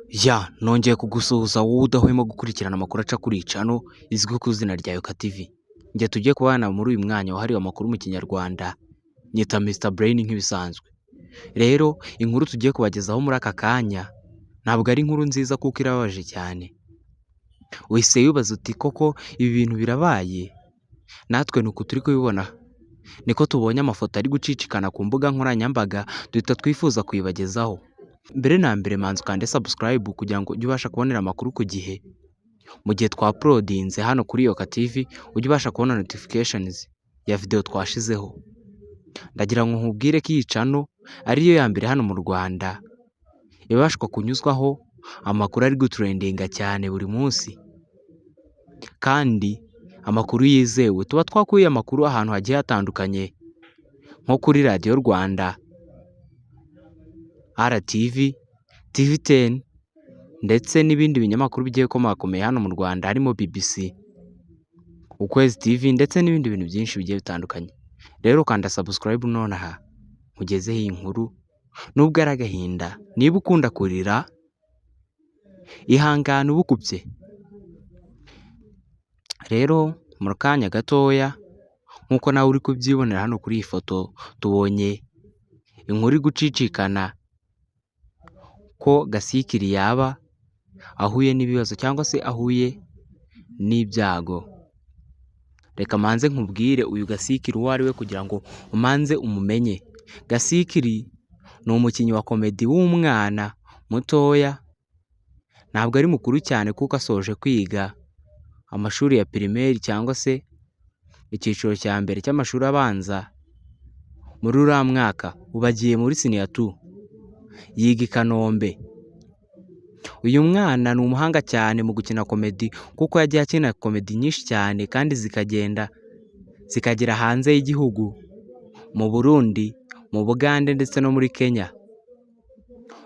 Ya nongeye kugusuhuza wowe udahwema gukurikirana amakuru aca kuri iyi channel izwi ku izina rya Yoka TV. Njye tugiye kubana muri uyu mwanya wahariwe amakuru mu Kinyarwanda, nyita Mr Brain nk'ibisanzwe. Rero inkuru tugiye kubagezaho muri aka kanya ntabwo ari inkuru nziza kuko irababaje cyane. Wahise wibaza uti: "Koko ibi bintu birabaye?" Natwe ni uku turi kubibona, niko tubonye amafoto ari gucicikana ku mbuga nkoranyambaga, duhita twifuza kuyibagezaho. Mbere na mbere, manza ukande subscribe kugira ngo ujye ubasha kubonera amakuru ku gihe. Mu gihe twauploadinze hano kuri Yoka TV, ujye ubasha kubona notifications ya video twashizeho. Ndagira ngo nkubwire ko iyi channel ariyo ya mbere hano mu Rwanda ibashwa kunyuzwaho amakuru ari gutrendinga cyane buri munsi, kandi amakuru yizewe. Tuba twakuye amakuru ahantu hagiye hatandukanye nko kuri Radiyo Rwanda, RTV, TV 10 ndetse n'ibindi binyamakuru bigiye bikomakomeye hano mu Rwanda, harimo BBC, Ukwezi TV ndetse n'ibindi bintu byinshi bigiye bitandukanye. Rero kanda subscribe nonaha nkugezeho iyi nkuru, nubwo ari agahinda. Niba ukunda kurira, ihangane ubukubye. Rero mu kanya gatoya, nk'uko nawe uri kubyibonera hano kuri iyi foto, tubonye inkuru iri gucicikana ko Gasikiri yaba ahuye n'ibibazo cyangwa se ahuye n'ibyago. Reka manze nkubwire uyu Gasikiri uwo ari we kugira ngo umanze umumenye. Gasikiri ni umukinnyi wa comedy w'umwana mutoya, ntabwo ari mukuru cyane kuko asoje kwiga amashuri ya primary cyangwa se icyiciro cya mbere cy'amashuri abanza muri uriya mwaka, ubu agiye muri senior two, yiga i Kanombe. Uyu mwana ni umuhanga cyane mu gukina comedy, kuko yagiye akina comedy nyinshi cyane kandi zikagenda zikagera hanze y'igihugu, mu Burundi, mu Bugande ndetse no muri Kenya.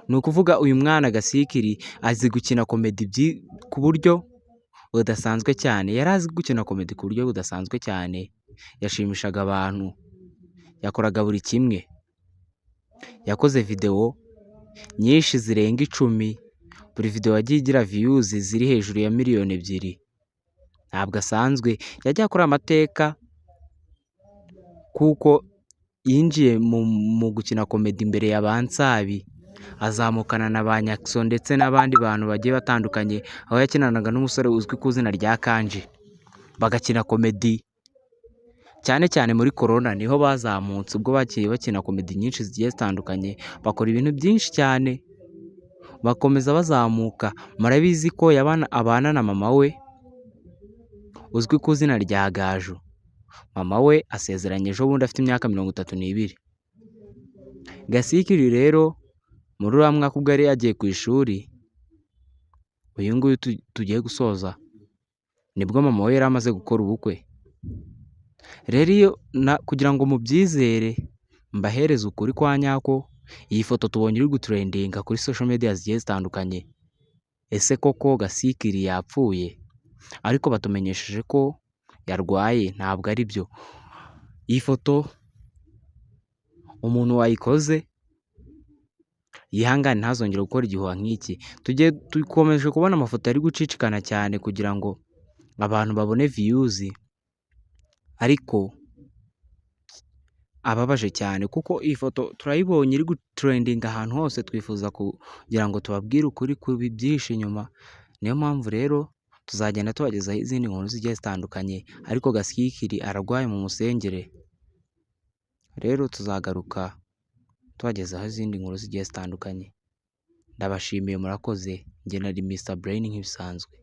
Ni ukuvuga uyu mwana Gasikiri azi gukina comedy ku buryo budasanzwe cyane, yari azi gukina comedy ku buryo budasanzwe cyane, yashimishaga abantu, yakoraga buri kimwe. Yakoze videwo nyinshi zirenga 10, buri videwo yagiye igira views ziri hejuru ya miliyoni 2. Ntabwo asanzwe, yagiye akora amateka kuko yinjiye mu gukina comedy imbere ya ba Nsabi, azamukana na ba Nyaxo ndetse n'abandi bantu bagiye batandukanye, aho yakinanaga n'umusore uzwi ku izina rya Kanji, bagakina comedy cyane cyane muri Corona niho bazamutse, ubwo bagiye bakina comedy nyinshi zigiye zitandukanye, bakora ibintu byinshi cyane, bakomeza bazamuka. Murabizi ko abana na mama we uzwi ku izina rya Gaju. Mama we asezeranye ejo bundi afite imyaka 32. Gasikiri rero muri uriya mwaka ubwo yari yagiye ku ishuri, uyu nguyu tugiye gusoza, nibwo mama we yari amaze gukora ubukwe. Rero iyo kugira ngo mubyizere mbahereze ukuri kwa nyako, iyi foto tubonye iri gutrendinga kuri social media zigiye zitandukanye. Ese koko Gasikiri yapfuye? Ariko batumenyesheje ko yarwaye, ntabwo ari byo. Iyi foto umuntu wayikoze yihangane ntazongere gukora igihuha nk'iki. Dukomeje kubona amafoto ari gucicikana cyane kugira ngo abantu babone views, ariko ababaje cyane kuko iyi foto turayibonye iri gutrendinga ahantu hose, twifuza kugira ngo tubabwire ukuri ku bibyihishe inyuma. Niyo mpamvu rero tuzagenda tubagezaho izindi nkuru zigiye zitandukanye, ariko Gasikiri ararwaye, mu musengere. Rero tuzagaruka tubagezaho izindi nkuru zigiye zitandukanye. Ndabashimiye, murakoze, njye nari Mr Brain nk'ibisanzwe.